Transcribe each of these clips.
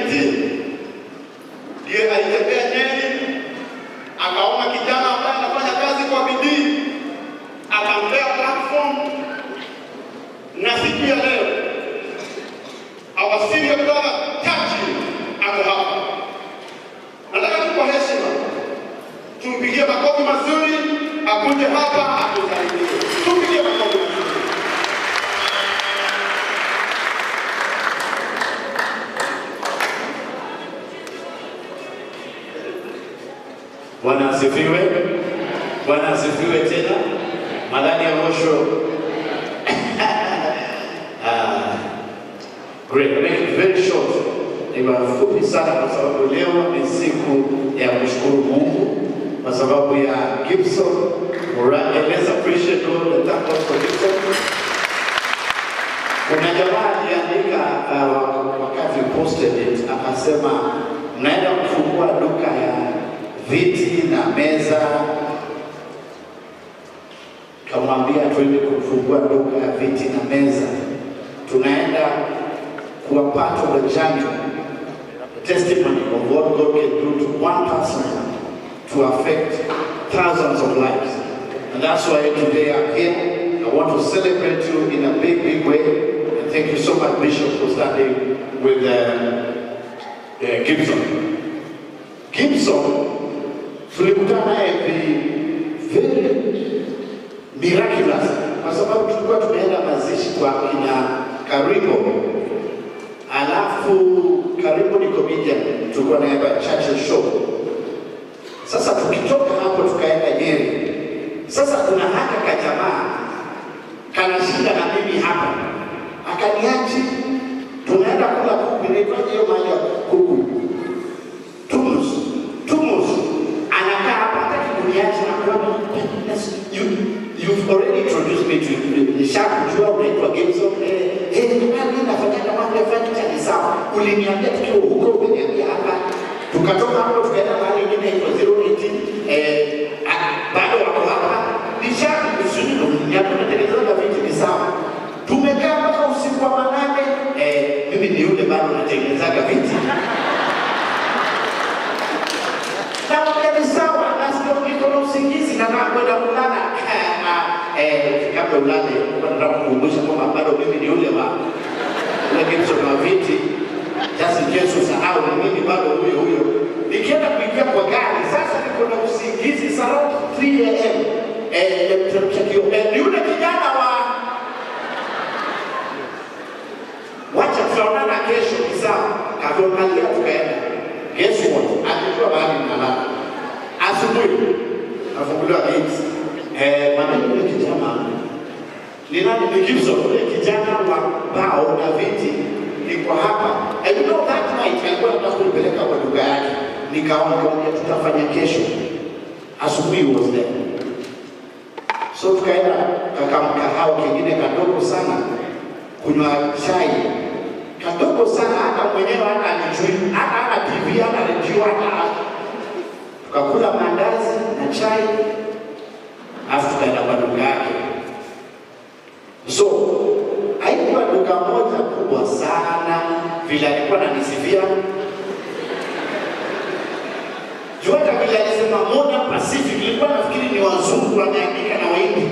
2019 ndiye alitembea Nyeri, akaona kijana ambaye anafanya kazi kwa bidii, akampea platform, na siku ya leo our senior brother Churchill ako hapa. Nataka tu kwa heshima tumpigie makofi mazuri, akuje hapa atusaidie. Tumpigie makofi mazuri. Bwana asifiwe. Bwana asifiwe tena. Madhani ya mwisho. Ah, great. Make it very short. Ni mafupi sana kwa sababu leo ni siku ya kushukuru Mungu kwa sababu ya Gibson Murage. Let's appreciate God and thank God for Gibson. Kuna jamaa aliandika wakati posted it akasema mnaenda kufungua duka ya viti na meza. Kamwambia tuende kufungua duka ya viti na meza, tunaenda kuwa part of the journey, the testimony of what God can do to one person to affect thousands of lives. And that's why today I'm here. I want to celebrate you in a big, big way. And thank you so much, Bishop, for standing with Gibson. Gibson, tulikutana naye very miraculous, kwa sababu tulikuwa tumeenda mazishi kwa kina Karibo, alafu Karibo ni comedian, tulikuwa naye kwa Churchill Show. Sasa tukitoka hapo tukaenda Nyeri. Sasa kuna haka kajamaa kana shida na mimi hapa, akaniachi, tunaenda kula kuku, inaitwaje hiyo mahali ya kuku? Tumus, Tumus. Anakaa hapa hataki kuniacha na kuona you've already introduced me to you. Nishakujua unaitwa Gibson. Mimi nafanyaga mambo ya furniture ni sawa. Uliniambia tukiwa huko, umeniambia hapa. Tukatoka hapo tukaenda mahali ingine inaitwa 018. Bado wako hapa. Nishakusudi uliniambia unatengeneza viti ni sawa. Tumekaa mpaka usiku wa manane. Mimi ni yule bado natengenezaga viti. Namwambia ni sawa, nasikia niko na usingizi na nataka kwenda kulala. Kabla ulale, nataka kukumbusha kwamba bado mimi ni yule wa yule Gibson wa viti. Just in case usahau, ni mimi bado huyo huyo. Nikienda kuingia kwa gari, sasa niko na usingizi saa around 3 a.m. Teremsha kioo. Ni yule kijana wa wacha tutaonana kesho, ni sawa. Katuangalia tukaenda. Guess what? Alijua mahali ninalala. Asubuhi nafunguliwa gate. Maneno yule kijana ni nani? Ni Gibson, yule kijana wa bao na viti. Niko hapa. And you know that night alikuwa anataka kunipeleka kwa duka yake. Nikaona, nikamwambia tutafanya kesho. Asubuhi was there. So tukaenda kakamkahawa kingine kadogo sana kunywa chai kadogo sana, hata mwenyewe hata alijui, hata hana TV, hata redio, hata tukakula mandazi na chai, alafu tukaenda kwa duka yake. So haikuwa duka moja kubwa sana vile alikuwa ananisifia juu, hata vile alisema Modern Pacific, nilikuwa nafikiri ni wazungu wameandika na Wahindi,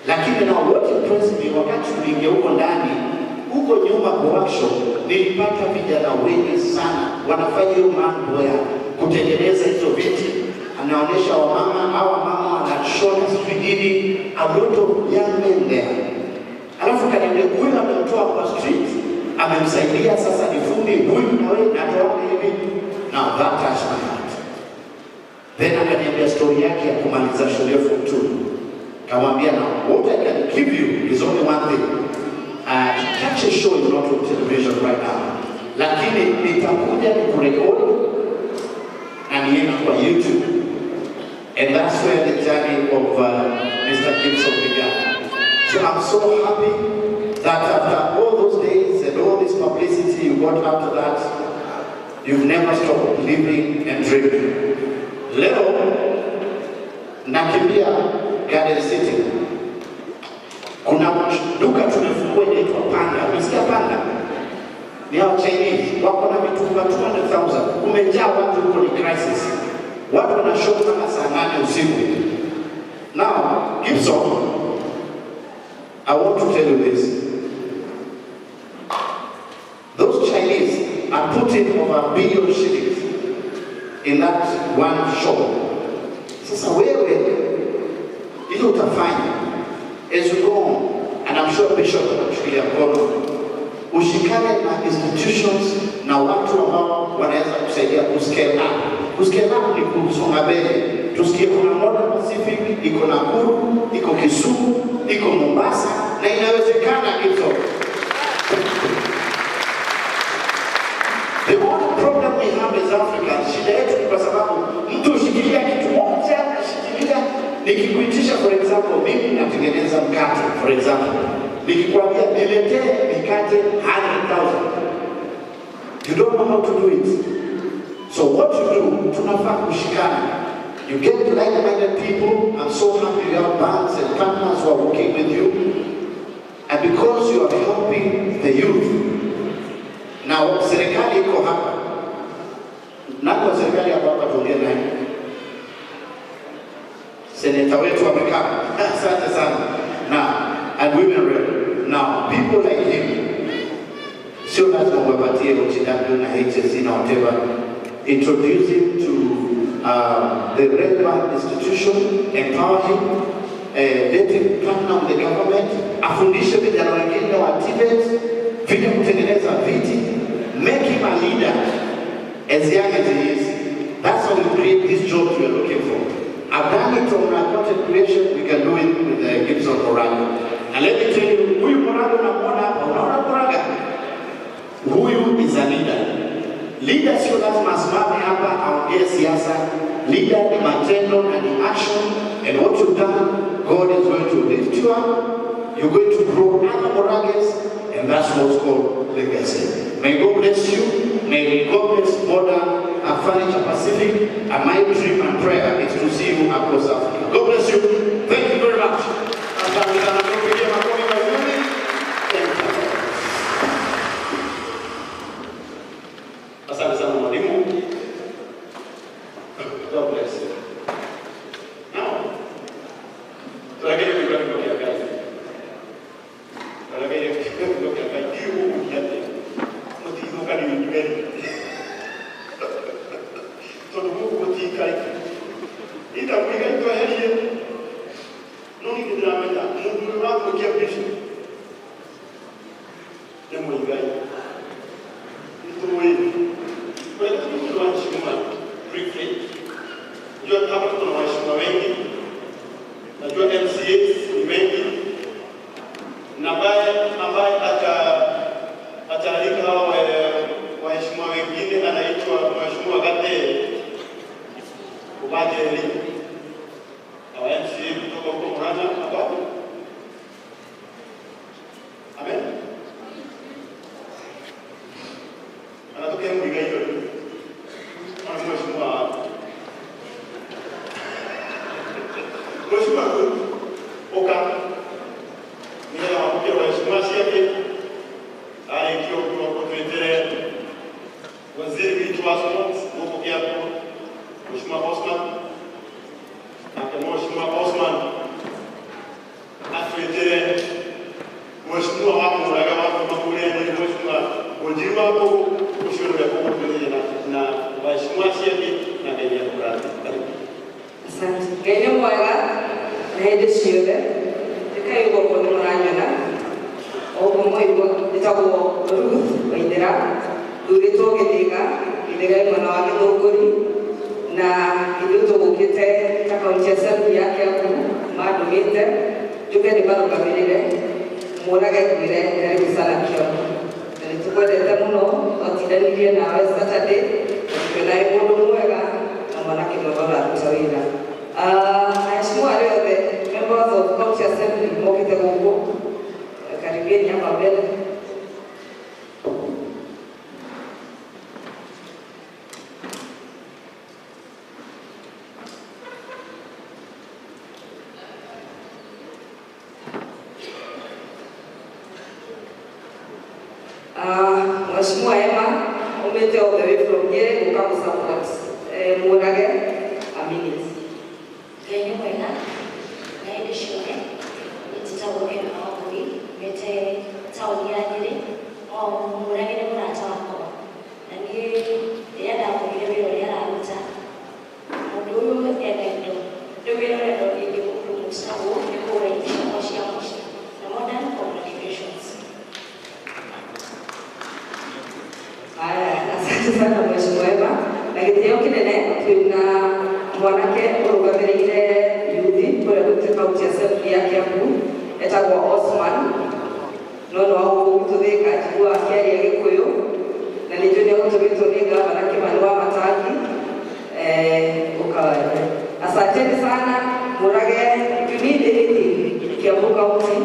lakini now what impressed me, wakati tuliingia huko ndani, huko nyuma kwa workshop, nilipata vijana wengi sana wanafanya hiyo mambo ya kutengeneza hizo viti, anaonyesha wamama au wamama wanashona sijui nini, a lot of young men there. Alafu kaniambia huyu amemtoa kwa street, amemsaidia sasa ni fundi huyu, na wewe natoa hivi. Now that touched my heart. Then akaniambia story yake ya kumaliza shule form 2. Kamwambia, now what I can give you is only one thing. Churchill Show is not on television right now. Lakini nitakuja nikurekodi na niende kwa YouTube. And that's where the journey of Mr. Gibson began. So I'm so happy that after all those days and all this publicity you got after that, you've never stopped believing and dreaming. Leo nakimbia Garden City. Kuna duka tumefungua inaitwa Panda. Umesikia Panda? Ni hao Chinese wako na mitumba 200,000. Kumejaa watu huko, ni crisis. Watu wanashop kama saa 8 usiku. Now, Gibson, I want to tell you this. Those Chinese are putting over 1 billion shillings in that one shop. Sasa wewe ile utafanya as you go on, and I'm sure Bishop atakushikilia mkono, ushikane na institutions na watu ambao wanaweza kusaidia kuscale up. Kuscale up ni kusonga mbele. Tusikie kuna Modern Pacific, iko Nakuru, iko Kisumu, iko Mombasa na inawezekana hizo. The only problem we have as Africans, shida yetu ni kwa sababu mtu hushikilia kitu moja, anashikilia. Nikikuitisha for example, mimi natengeneza mkate for example, nikikwambia niletee mikate 100,000, you don't know how to do it. So what you do, tunafaa kushikana. You get like-minded people. I'm so happy you have banks and partners who are working with you. And because you are helping the youth, na serikali iko hapa. Nani wa serikali hapa hapa tuongee naye? Seneta wetu amekaa. Asante sana. Now, and women rep. Now, people like him, sio lazima uwapatie OTW na HSC na whatever. Introduce him to the relevant institution, empower him, let him partner with the government, afundishe vijana wengine wa TVET vile kutengeneza viti, make him a leader as young as he is. That's how we create these jobs we are looking for. I've done it on content creation, we can do it with Gibson Moraga. And let me tell you, huyu Moraga unamuona hapa, unaona Moraga? Huyu is a leader. Leader sio lazima asimame hapa aongee siasa. Leader ni matendo na ni action. And what you've done, God is going to lift you up. You're going to grow other Morages, and that's what's called legacy. May God bless you. May God bless Modern Furniture Pacific. And my dream and prayer is to see you across Africa. God bless you. Thank you very much. Asante sana, tupigie makofi mazuri. Thank you. Asante sana mwalimu. God bless you. Now, tuelekee kwa kidogo kia kazi. Tuelekee kidogo kia kazi. Hiyo yate. Mutithuka ni inyuĩ. Tondũ gũkũ gũtiikaike. Ita kũiga tweherie. No niĩ nĩndĩramenya mũndũ ũrĩa ũrathũkia vision nĩ Mũigai. Nĩtũĩ. Kwa hiyo tukiwa waheshimiwa briefly. Najua hapa tuko na waheshimiwa wengi. Najua MCAs ni wengi. Na ambaye ataalika hawa waheshimiwa wengine anaitwa Mheshimiwa Gate Ubajeli. Hawa MCA kutoka huko Murang'a hapo. Amen. Anatokea Muigai yule. Ana mheshimiwa. Mheshimiwa oka. Nĩgetha wamũkĩre waheshimiwa ciake arĩkia ũguo ũtwĩtĩre waziri witũ wa sports gũkũ Kiambu Mheshimiwa Osman, nake Mheshimiwa Osman atwĩtĩre Mheshimiwa wa Mũraga wa kuma kũrĩa Nyeri, Mheshimiwa Ngũnjiri wa Mbũgũ, ũcio nĩwe ũgũtwĩrĩria na waheshimiwa ciake na Ngai nĩekũrathima. Karibu. Asante. Ngai nĩ mwega na hĩndĩ ciothe. Rĩkai ũguo nĩ mũranyona. O ũguo mwaigua njĩtagwo Ruth Waithera, thurĩtwo Gĩthĩga, Gĩthĩga ĩ mwena wa Gĩthũngũri, na ithuĩ tũgũkĩte ta kaunti assembly ya Kiambu mandũmĩte njũke ndĩmarũgamĩrĩre mũrage ngwĩre karibu sana Kiambu. Na nĩtũkwendete mũno, twatindanirie nawe Saturday, na tũkĩona wĩ mũndũ mwega na mwanake mwega ũraruta wĩra. Aheshimiwa arĩa othe members of county assembly mokĩte gũkũ, karibuni hapa mbele. Mheshimiwa Emma umete all the way from Nyeri guka gũ support Murage a minute. Ngai nĩ mwega na hĩndĩ ciothe. Njĩtagwo Emma Wangui, mete taũni ya Nyĩrĩ. O Mũrage nĩ mũrata wakwa, na niĩ rĩrĩa ndakorire wĩra ũrĩa araruta, mũndũ ũyũ ena indo rĩu wĩra ũrĩa ndonire ingĩmũ-promote naguo nĩ kũgũra indo ciakwa cia mũciĩ. Na modern, congratulations. Haya, asante sana Mheshimiwa Emma. Na gĩtĩo kĩnene twĩna mwanake ũrũgamĩrĩire yuthi kũrĩa gwitũ kaunti assembly ya Kiambu etagwo Osman, no no gũkũ gwitũ Thĩka njiguaga akĩaria Gĩkũyũ na nĩ njũĩ nĩ agũtũmĩtwo nĩ gavana Kimani wa Matangi ũkawae. Asanteni sana Murage, if you need anything Kiambu County,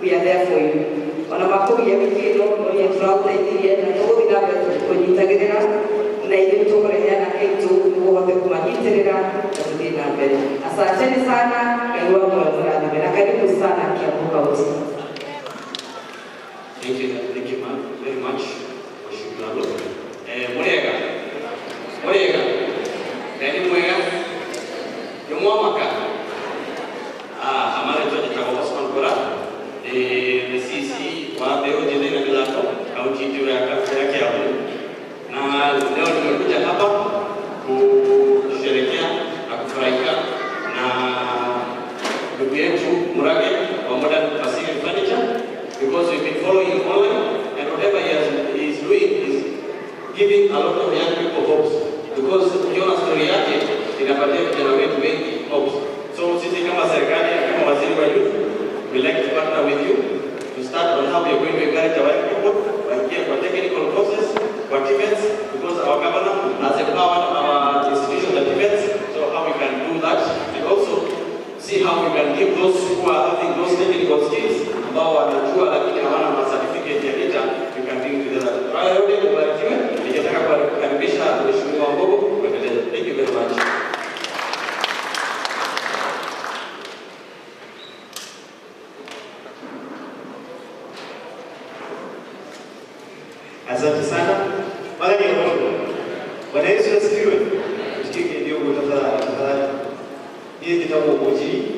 we are there for you. Ona makũgia wiki ĩno nĩ tũragũteithirie na tũgũthiĩ na mbere kũnyitagĩrĩra na ithuĩ tũkũrehe anake aitũ nĩguo ũhote kũmanyitĩrĩra na tũthiĩ na mbere. Asanteni sana, Ngai wa muoyo mũrathime na karibu sana Kiambu County. Thank you, ma'am, very much. Mheshimiwa. Murega. Murega. Ngai nĩ mwega. Nĩ mwamaka. Amara njĩtagwo Osman Kora. Ni CC wa mbeũ njĩthĩ na mĩthako kaunti yetu ya Kiambu. Na leo tumekuja hapa kusherehekea na kufurahika na ndugu yetu Murage wa Modern Pacific Furniture, because we've been following him online, and whatever he is doing is giving a lot of young people hopes, because ukiona story yake inapatia vijana wetu wengi hopes. So sisi kama serikali, kama waziri wa youth, we like to partner with you to start on how we are going to encourage our young people waingie kwa technical courses, kwa TVETs, because our governor has empowered our institution, the TVETs, so how we can do that, and also see how we can give those who are having those technical skills ambao wanajua lakini hawana ma certificate ya NITA, we can bring together. Haya yote kubarikiwe. Ningetaka kukaribisha Mheshimiwa Mbogo kuendelea. Thank you very much. Asante sana. Mara ni mwisho. Bwana Yesu asifiwe. Tushike ndio tafadhali tafadhali. Hii kitabu Ojiri.